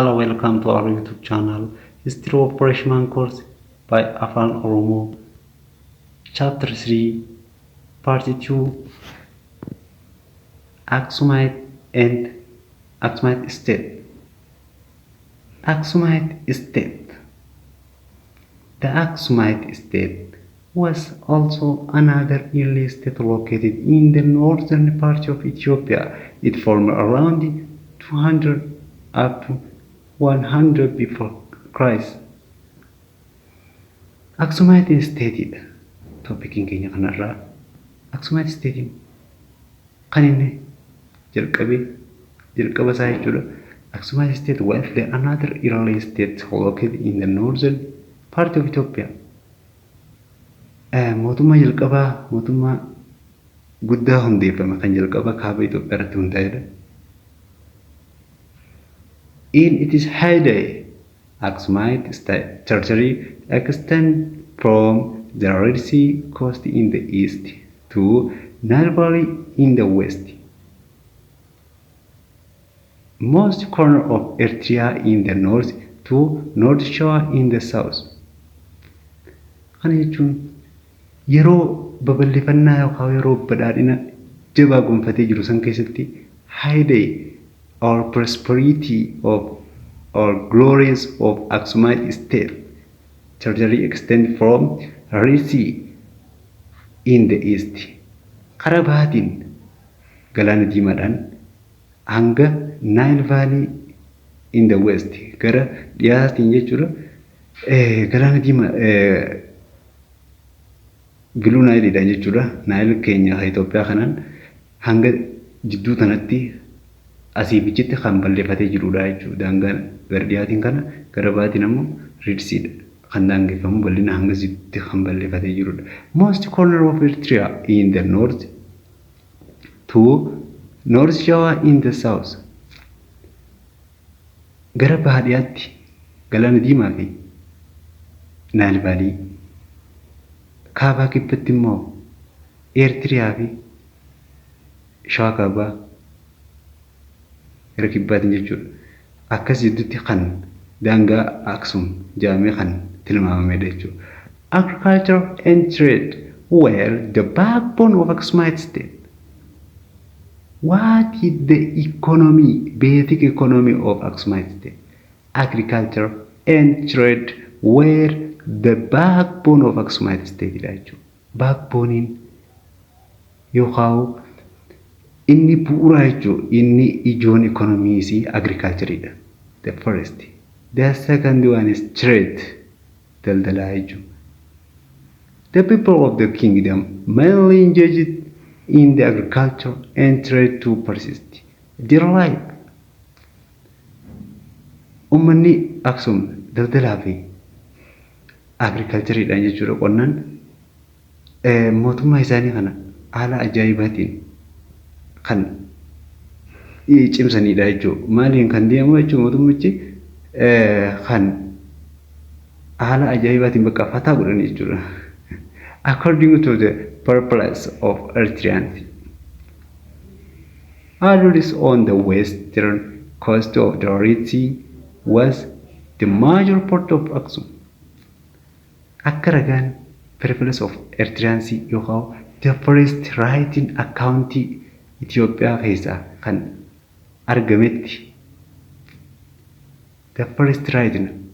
Hello, welcome to our YouTube channel, History of Freshman Course by Afan Oromo, Chapter 3, Part 2, Aksumite and Aksumite State. Aksumite State. The Aksumite State was also another early state located in the northern part of Ethiopia. It formed around 200 up to 100 before Christ. Aksumite State topiciin keenya kanarraa. Aksumite State kan inni jalqabe, jalqaba isaa jechuudha. Aksumite State was the another early state located in the northern part of Ethiopia. Mootummaa jalqabaa, mootummaa guddaa hundeeffame kan jalqaba kaaba Itoophiyaa irratti hundaa'edha. In its heyday, Aksumite territory extended from the Red Sea coast in the east to Nile Valley in the west, most corner of Eritrea in the north to North Showa in the south. Kana jechuun yeroo babal'ifannaa yookaan yeroo badhaadhina jabaa gonfatee jiru san keessatti, heyday or prosperity of or glorious of Aksumite State territory extend from Red Sea in the east, karaa bahaatiin Galaana Diimaadhaan hanga Nile Valley in the west, gara dhiyaatiin jechuudha. Galaana Diimaa, Blue Nileidhaan jechuudha. Nile keenya Itoophiyaa kanaan hanga jidduu tanatti asii fichitti kan balleeffatee jirudha jechuudha. Daangaan gara dhiyaatiin kana, gara bahaatiin ammoo Red Seadha kan daangeffamu, bal'ina hanga sitti kan balleeffatee jirudha. Most corner of Eritrea in the north to North Shawa in the south. Gara baha dhiyaatti Galaana Diimaa fi Nile Valley, kaabaa kibbatti immoo Eertiriyaa fi Shawaa Kaabaa gara kibbaatiin jechuudha. Akkas jidduutti kan daangaa Aksum jedhamee kan tilmaamamedha jechuudha. Agriculture and trade were the backbone of Aksumite State. What is the economy, basic economy of Aksumite State? Agriculture and trade were the backbone of Aksumite State dha jechuudha. Backboneiin yookaan inni bu'uura jechuudha. Inni ijoon economy isii agricultureidha. The first. The second one is trade. Daldalaa jechuudha. The people of the kingdom mainly engaged in the agriculture and trade to persist their life. Uummanni Aksum daldalaa fi agricultureidhaan jechuudha, qonnaan mootummaa isaanii kana haala ajaa'ibaatiin kan cimsanidha jechuudha. Maaliin kan deemu jechuudha? Mootummichi kan haala ajaa'ibaatiin bakka fataa godhan jechuudha. According to the Periplus of Eritrean, Adulis on the western coast of the Red Sea was the major port of Aksum. Akka ragaan Periplus of Eritrean Sea yookaan the first writing account Itoophiyaa keessaa kan argametti, the first writing,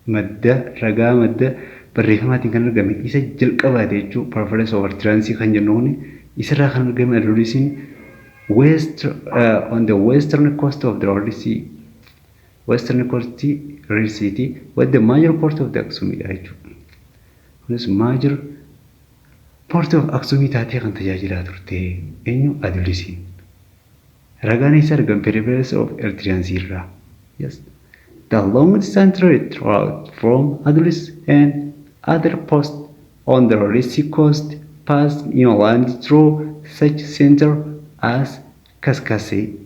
madda ragaa, madda barreeffamaatiin kan argame isa jalqabaate jechuun, Periplus of Eritrean Sea kan jennu kun isarraa kan argame, Adulisiin west on the western coast of the Red Sea, western coast Red Sea was the major port of the Aksumidha jechuudha. Kunis major port of Aksumii taatee kan tajaajilaa turte eenyu? Adulisiin. Ragaan isa argame Periplus of Eritrean Sea irraa. Yes. The long distance trade route from Adulis and other posts on the Red Sea coast passed inland through such center as Kaskase,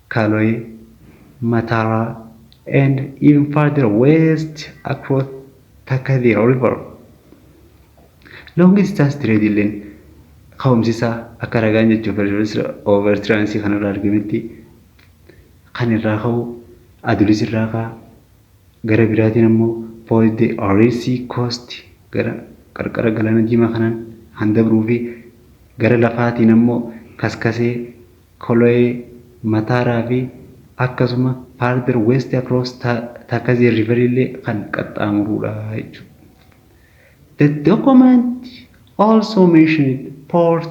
Kaloe, Matara, and even farther west across Tekeze River. Long distance trade illeen ka'umsi isaa akka ragaan jechuun Periplus of Eritrean Sea kanarraa argametti kan irraa ka'u Adulis irraa ka'a. Gara biraatiin ammoo the Red Sea coast gara qarqara galaana diimaa kanaan kan dabruu fi gara lafaatiin ammoo Kaskasee, Kolo'ee, Mataaraa fi akkasuma farther west across Takazee River illee kan qaxxaamurudha jechuudha. The document also mentioned port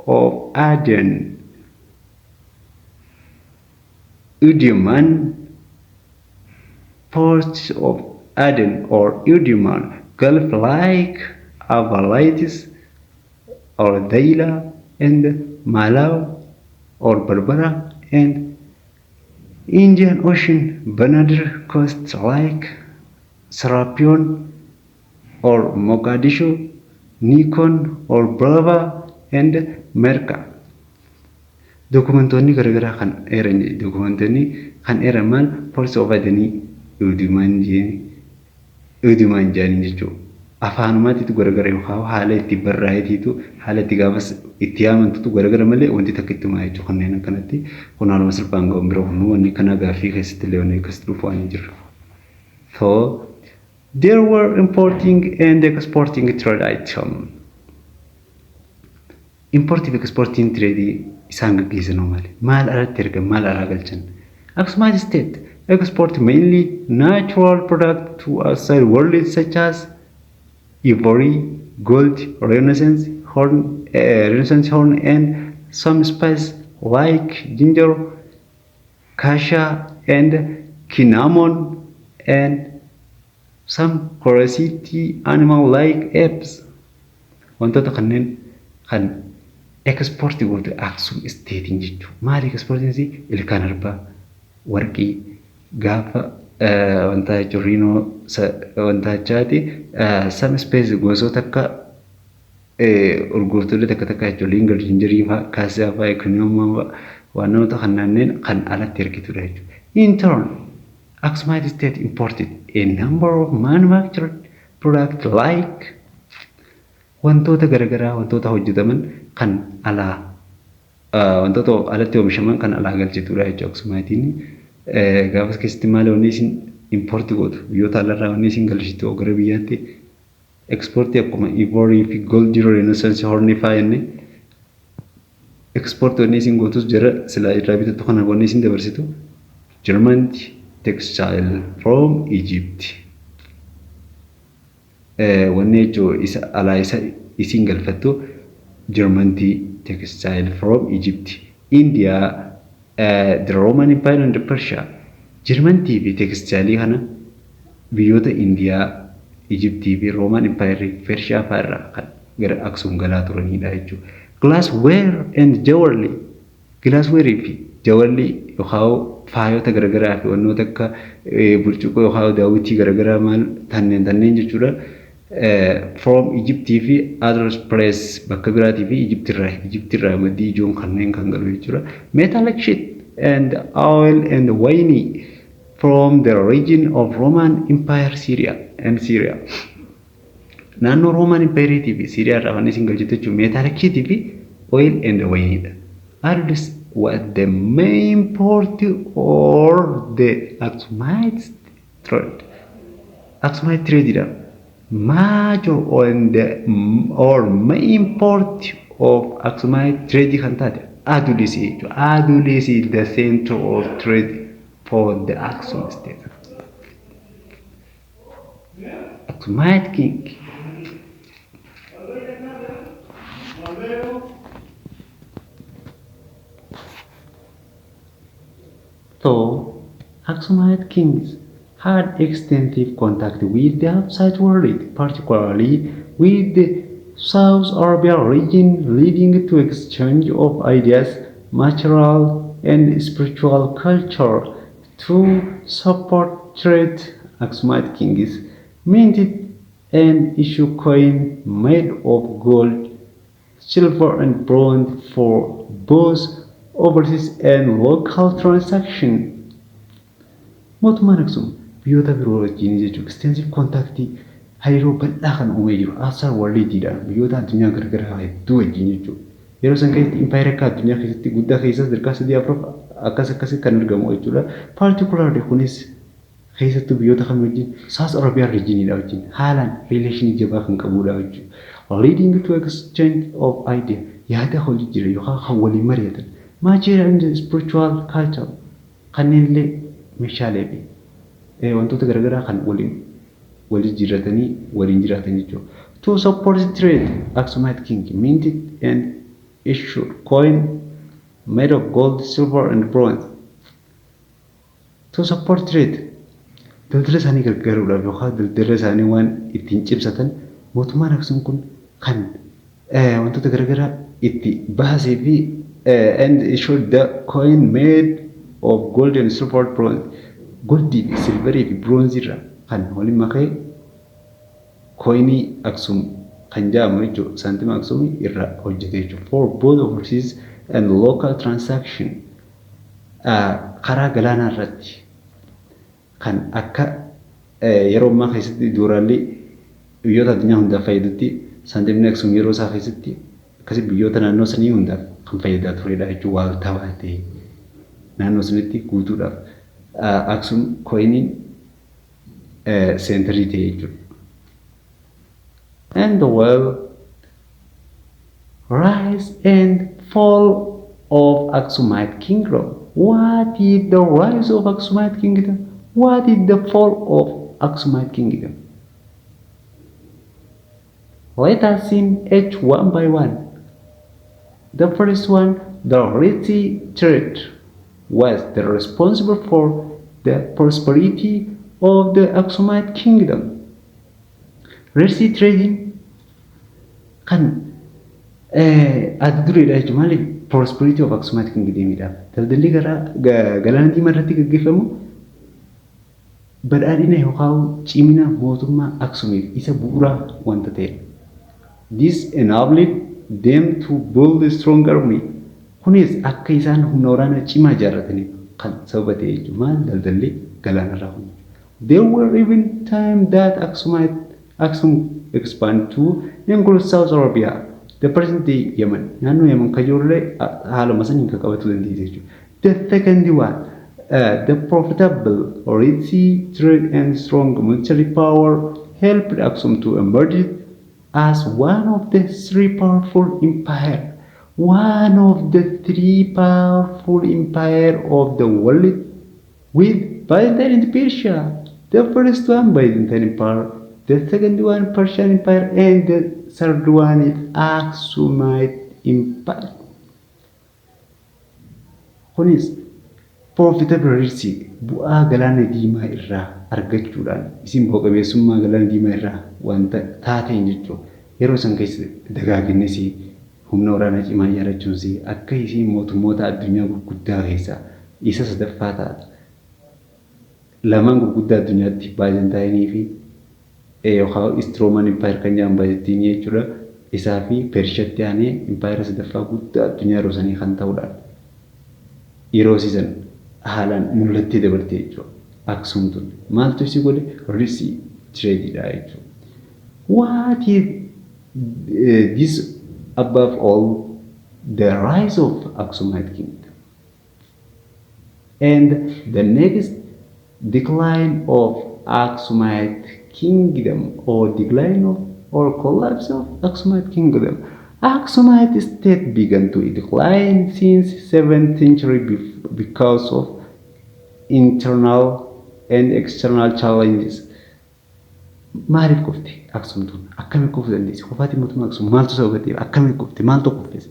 of Aden, Uduman, ports of Aden or Uduman, Gulf like Avalites or Daila and Malaw or Berbera and Indian Ocean Benadir coasts like Serapion or Mogadishu, Nikon or Brava and Merca. Dokumentoonni garaagaraa kan eeran, dokumentoonni kan eeran maal? Ports of Adenii, Udumaan jedhanii jechuudha. Afaanumaatiitu garagara yookaan haala itti barraa'eetiitu, haala itti gaafas itti yaamantutu garagara malee wanti takka itti himaa jechuudha. Kanneen akkanatti kun haaluma salphaan ga'uun bira kun wanni kana gaaffii keessatti illee wanni akkasitti dhufu waan hin jirre. So there were importing and exporting trade item. Importii fi exporting trade isaan gaggeessan maali? Maal alatti ergan, maal alaa galchan? Aksumite state export mainly natural product to outside world such as ivory, gold, rhinoceros horn and some spice like ginger, cassia and cinnamon and some curiosity animal like apes. Wantoota kanneen kan ekspoortii goote Aksum stateiin jechuudha. Maali ekspoortiin? Ilkaan arbaa, warqii, gaafa wanta jechuun rhino wanta jechaati, some spice gosoota akka urgooftuulee takka takka jechuun ginger, gingerii fa'aa, cassia fa'aa, cinnamon fa'aa, wantoota kanneen kan alatti ergitudha jechuudha. In turn, Aksumite state imported a number of manufactured products like wantoota garaagaraa, wantoota hojjetaman kan alaa, wantoota alatti oomishaman kan alaa galchitudha jechuudha. Aksumaaytiin gaafas keessatti maali wanni isin import gootu, biyyoota alarraa wanni isin galchitu gara biyyaatti? Ekspoortii akkuma ivory fi gold, rhinoceros horn fa'aa jennee, ekspoortii wanni isin gootus jara silaa irraa bitattu kana wanni isin dabarsitu garment textile from Egypt. Wanni jechuun isa alaa isa isin galfattu garment textile from Egypt, India, the Roman Empire and Persia. Garmentii fi textile kana biyyoota Indiyaa, Egyptii fi Roman Empire, Pershiyaa fa'aa irraa kan gara Aksum galaa turanidha jechuudha. Glassware and jewelry. Glassware fi jewelry yookaan faayota garaagaraa fi wantoota akka burcuqqoo yookaan daawwitii garaagaraa maal tanneen jechuudha. From Egyptii fi other place, bakka biraatii fi Egyptirraa maddii ijoon kanneen kan galu jechuudha. Metallic sheet and oil and wine from the region of Roman Empire Syria and Syria. Naannoo Roman Empire fi Syria irraa wanni isin galchitu jechuun metallic sheet fi oil and wine dha. Adulis was the main port or the Aksumite trade. Aksumite trade dha. Major on the or main port of Aksumite trade kan taate Adulis jechuudha. Adulis is the center of trade for the Aksum state. Aksumite king. So, Aksumite kings had extensive contact with the outside world, particularly with the South Arabia region, leading to exchange of ideas, material, and spiritual culture to support trade. Aksumite kings minted and issue coin made of gold, silver, and bronze for both overseas and local transaction. Mootummaan Aksum biyyoota biroo wajjin jechuun extensive contact, hariiroo bal'aa kan uumee jiru outside worldiidhaan, biyyoota addunyaa garagaraa hedduu wajjin jechuudha. Yeroo san keessatti impaayera akka addunyaa keessatti guddaa keessas sadarkaa sadii afur Akkas akkasii kan argamu jechuudha. Particularly kunis keessattuu biyyoota kam wajjin? South Arabia regionidha wajjin haalaan relationii jabaa kan qabudha jechuudha. Leading to exchange of idea, yaada hojii jira yookaan kan waliin mari'atan. Material and spiritual culture kanneen illee, meeshaalee fi wantoota garaagaraa kan waliin wal jijjiirratanii waliin jiraatan jechuudha. To support trade, Aksumite king minted and issued coin made of gold, silver and bronze. To support trade, daldala isaanii gargaaruudhaaf yookaan daldala isaanii waan ittiin cimsatan, mootummaan Aksum kun kan wantoota garaagaraa itti baasee fi and issued the coin made of gold and silver, bronze. Goldii fi silverii fi bronzii irraa kan waliin makee coinii Aksum kan jedhamu jechuudha. Saantima Aksumii irraa hojjete jechuudha. For both overseas and local transaction, karaa galaanaa irratti kan akka yeroo ammaa keessatti doolaalli biyyoota addunyaa hundaaf fayyadutti, saantimni Aksum yeroo isaa keessatti akkasii biyyoota naannoo sanii hundaaf kan fayyadaa turedha jechuudha. Waaltawaa ta'e naannoo sanitti guutuudhaaf Aksum coiniin centerii ta'e jechuudha. And well, rise and fall of Aksumite Kingdom. What is the rise of Aksumite Kingdom? What is the fall of Aksumite Kingdom? Let us see each one by one. The first one, the Red Sea trade was the responsible for the prosperity of the Aksumite Kingdom. Red Sea trading kan adda dureedha jechuudha. Maaliif? Prosperity of Aksumite Kingdomidha. Daldalli karaa galaana diimaa irratti gaggeeffamu badhaadhina yookaan cimina mootummaa Aksumiif isa bu'uuraa wanta ta'edha. This enabled them to build a strong army. Kunis akka isaan humna waraanaa cimaa ijaarrataniif kan sababa ta'e jechuudha. Maal? Daldalli galaanarraa kun. There were even time that Aksum expand to include South Arabia, the present day Yemen. Naannoo Yemen kan jirullee haaluma saniin kan qabatu dandeesse jechuudha. The second one, the profitable Red Sea trade and strong military power helped Aksum to emerge as one of the three powerful empire. One of the three powerful empire of the world with Byzantine and Persia. The first one, Byzantine Empire, the second one, Persian Empire, and the third one is Aksumite Empire. Kunis profitability, bu'aa galaana diimaa irraa argachuudhaan isin bu'a qabeessummaa galaana diimaa irraa wanta taateen jechuudha. Yeroo san keessa dagaaginnis humna waraanaa cimaa ijaarrachuunis akka isiin mootummoota addunyaa gurguddaa keessaa isa sadaffaa taatu. Lamaan gurguddaa addunyaatti Baayizantaayinii fi yookaan East Roman Empire kan jedhamu Baayizantiinii jechuudha. Isaa fi Pershiyaatti aanee impaayera sadaffaa guddaa addunyaa yeroo sanii kan ta'uudhaan yeroo siisan haalaan mul'attee dabarte jechuudha. Aksum tun maaltu isii godhe? Red Sea tradeiidha jechuudha. What is this? Above all, the rise of Aksumite Kingdom and the next decline of Aksumite Kingdom or decline of or collapse of Aksumite Kingdom. Aksumite state began to decline since 7th century because of internal and external challenges. Maaliif kufte Aksum tun? Akkamiin kufuu dandeessi? Kufaatii mootummaa Aksum maaltu sababa ta'eef? Akkamiin kufte? Maaltu kuffise?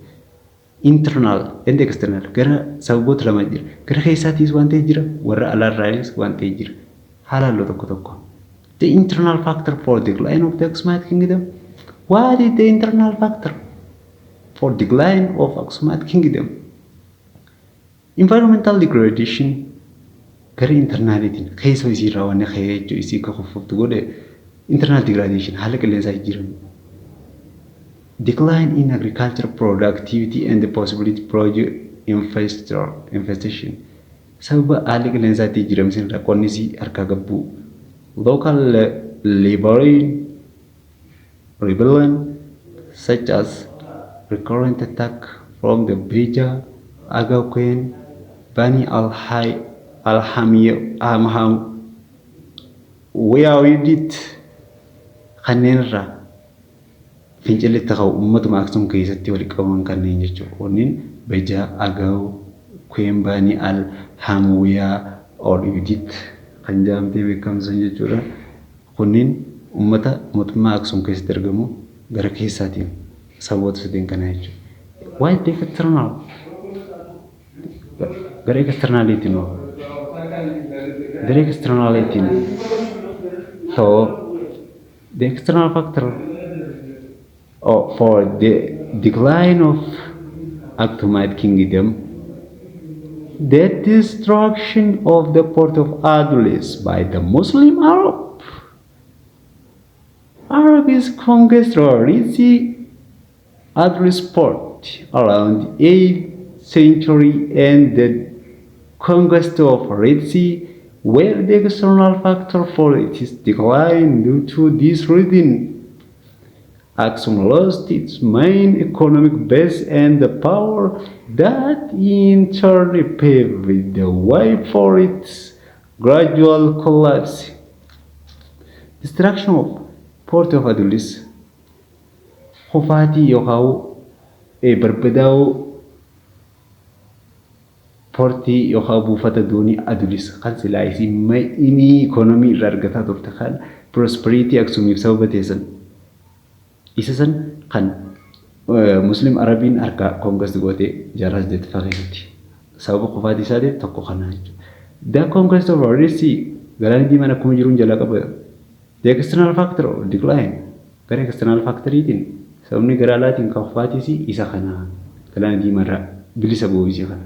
Internal and external gara sababoota lama jira. Gara keessaatiis waan ta'e jira, warra alaarraayis waan ta'e jira. Haala halluu tokko tokko. The internal factor for decline of the Aksumite Kingdom. What is the internal factor for decline of Aksumite Kingdom? Environmental degradation. Gara internaliitiin keessa isiirraa waan ka'ee jechuun isii akka kuffuftu godhe internal degradation, haala qilleensaa jijjiiramu. Decline in agriculture productivity and the possibility project infestation. Sababa haalli qilleensaatti jijjiiramsiin irraa qonnisii harkaa gabbuu. Local rebellion such as recurrent attack from the Beja, Agaw clan. Bani Alhamiyawidit kanneen irraa fincilli itti ka'u uummatuma Aksum keessatti walitti qabaman kanneen jechuudha. Kunniin Bejaa, Agaw, Queen Bani Al-Hamwiyaa or Yudit kan jedhamtee beekamsan jechuudha. Kunniin uummata mootummaa Aksum keessatti argamu gara keessaatiin saboota sadeen kanaa jechuudha. Why the external? Gara externaliitiin hoo? Gara externaliitiin, so the external factor, oh, for the decline of Aksumite kingdom, the destruction of the port of Adulis by the Muslim Arab. Arabs conquered the Adulis port around 8th century and the conquest of Red Sea were the external factor for its decline. Due to this reason, Aksum lost its main economic base and the power that in turn paved the way for its gradual collapse. Destruction of Port of Adulis, kufaatii yookaan barbadaa'uu poortii yookaan buufata doonii Adulis kan silaa isin main economy irraa argataa turte, kan prosperity Aksumiif sababa ta'e, isa san kan Muslim Arabiin harkaa conquest gootee jaarraa saddeettaffaa keessatti sababa kufaatii isaatiif tokko kana jechuudha. The conquest of Red Sea, galaanni diimaan akkuma jiruun jalaa qaba. The external factor of decline, gara external factoriitiin sababni gara alaatiin kan kufaatiis isa kana, galaana diimaa irraa bilisa bu'uu isii kana.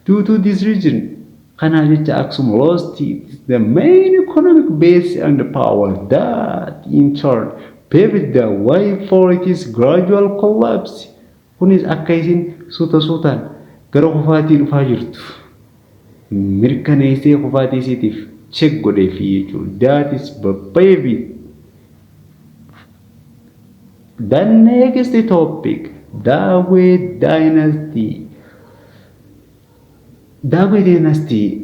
Due to this reason, kanaaf jecha, Aksum lost the main economic base and power that in turn paved the way for its gradual collapse. Kunis akka isin suuta suutaan gara kufaatii dhufaa jirtu mirkaneessee kufaatii isiitiif check godheefi jechuudha. That is paved. The next topic, Zagwe Dynasty. Zagwe Dynasty,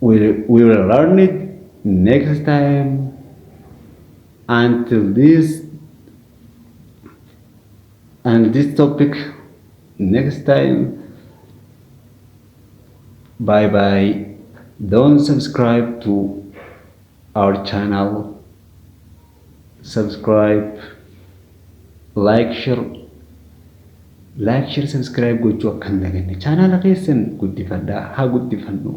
we will learn it next time. Until this and this topic next time, bye bye. Don't subscribe to our channel. Subscribe, like, share, like, share, subscribe gochuu akka hin daganne. Chaanaala keessan guddifadhaa, haa guddifannu.